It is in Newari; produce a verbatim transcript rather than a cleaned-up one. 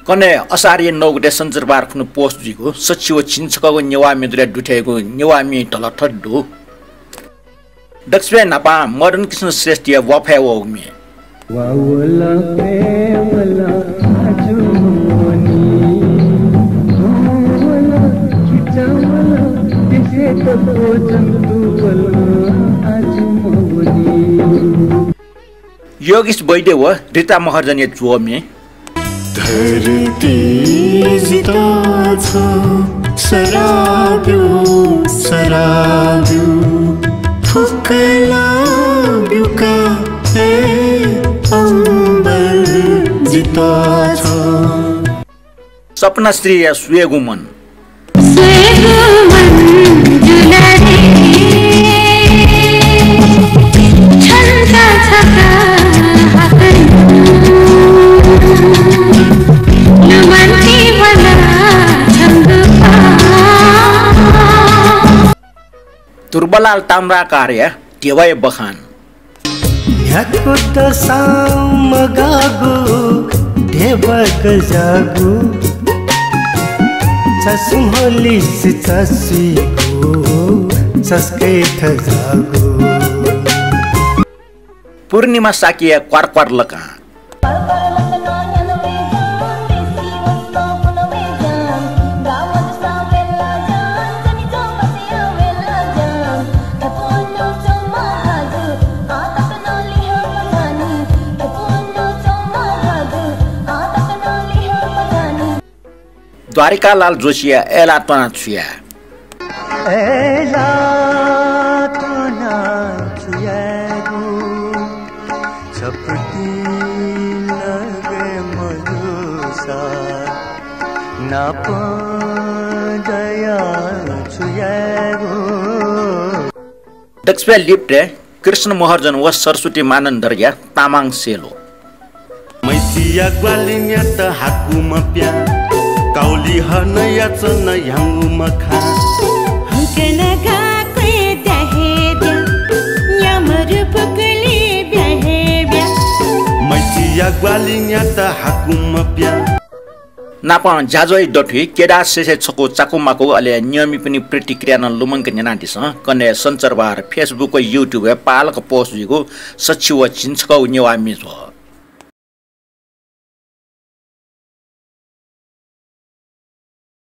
कन्हय् असारया नौ गते सञ्चरबार खुन्हु post जुइगु सछि व झिंछकःगु नेवाः म्ये दुथ्याइगु नेवाः म्ये धलः थथे दु। दकसिबय् न्हापां मदन कृष्ण श्रेष्ठया वाफय् वःगु म्ये। योगेश वैद्य व रिता महर्जनया ज्वः म्ये। धरती जितः छ सराब्यु, सराब्यु, फुक्क ला ब्युका हे अम्बर जितः छ। सपना श्रीया स्वयेगु मन। स्वयेगु मन जुल रे, छन्त छकः हाकनं, लुमन्ति वल छंगु पाः। ध्रुवलाल ताम्राकारया धेबाया बखान। न्ह्याक्व दसां मगाःगु धेबा गज्याःगु, चसिम्ह लिसे चसिगु, चस्कय् थज्याःगु। पूर्णिमा शाक्यया क्वार क्वार लकां। द्वारिकालाल जोशीया अय्‌लाः त्वनाः छु याये? अय्‌लाः त्वनाः छु यायेगु? छपति लगे मजुसा नाप दयाः छु यायेगु? दकसिबय् लिपतय् कृष्ण महर्जन व सरस्वती मानन्धरया तामाङ सेलो। मैसिया ग्वालिं न्यात हाकुम्ह प्यां, काउली हनया चन ह्याउँम्ह खां। हुंकन गाक्वय् द्या हे द्या, न्याम्ह रुपकुलि ब्या हे ब्या। मैसिया ग्वालिं न्यात हाकुम्ह प्यां। नापं ज्याझ्वःया दथुइ केदार शेषय् छकू चाकु माकु अले नियमितपिनि प्रतिक्रिया नं लुमंक न्यनादिसँ। कन्हय् सञ्चरबार Facebook व YouTube य् पालक post जुइगु सछि व झिंछकःगु नेवाः म्ये ज्वः।